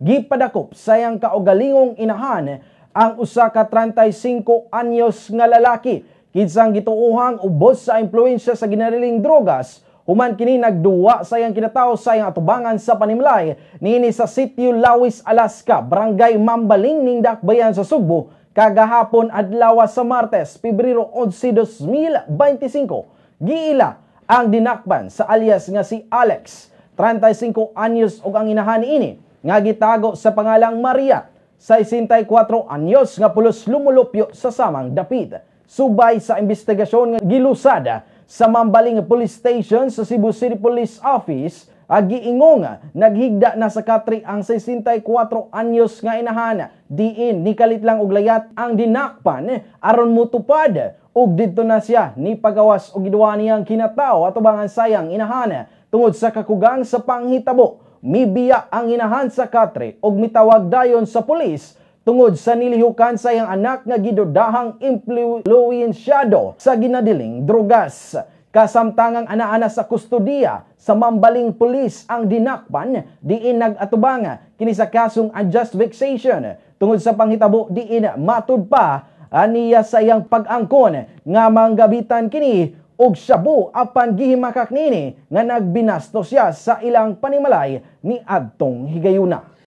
Gipadakop sa iyang kaugalingong inahan ang usa ka 35 anyos nga lalaki kinsang gituohang ubos sa impluwensya sa ginariling drogas human kini nagduwa sa iyang kinatawo sa iyang atubangan sa panimalay niini sa Sitio Lawis, Alaska, Barangay Mambaling ning Dakbayan sa Sugbo kagahapon adlaw sa Martes, Pebrero 11, 2025. Giila ang dinakpan sa alias nga si Alex, 35 anyos, ug ang inahan niini nga gitago sa pangalang Maria, 64 anyos, nga pulos lumulupyo sa samang dapit. Subay sa investigasyon nga gilusad sa Mambaling Police Station sa Cebu City Police Office, giingong naghigda na sa katre ang 64 anyos nga inahan diin nikalit lang og layat ang dinakpan aron mutupad, ug didto na siya ni pagawas og giduwa niyang kinatao atubangan sayang inahan. Tungod sa kakugang sa panghitabo, mibiya ang inahan sa katre ug mitawag dayon sa pulis tungod sa nilihukan sa iyang anak nga gidudahang impluensyado sa ginadiling drugas. Kasamtangang ana-ana sa kustodiya sa Mambaling Police ang dinakpan diin nag-atubang kini sa kasong unjust vexation tungod sa panghitabo diin matud pa aniya sa iyang pag-angkon nga manggabitan kini og shabu, apan gihimakak nini nga nagbinasto siya sa ilang panimalay ni adtong higayuna.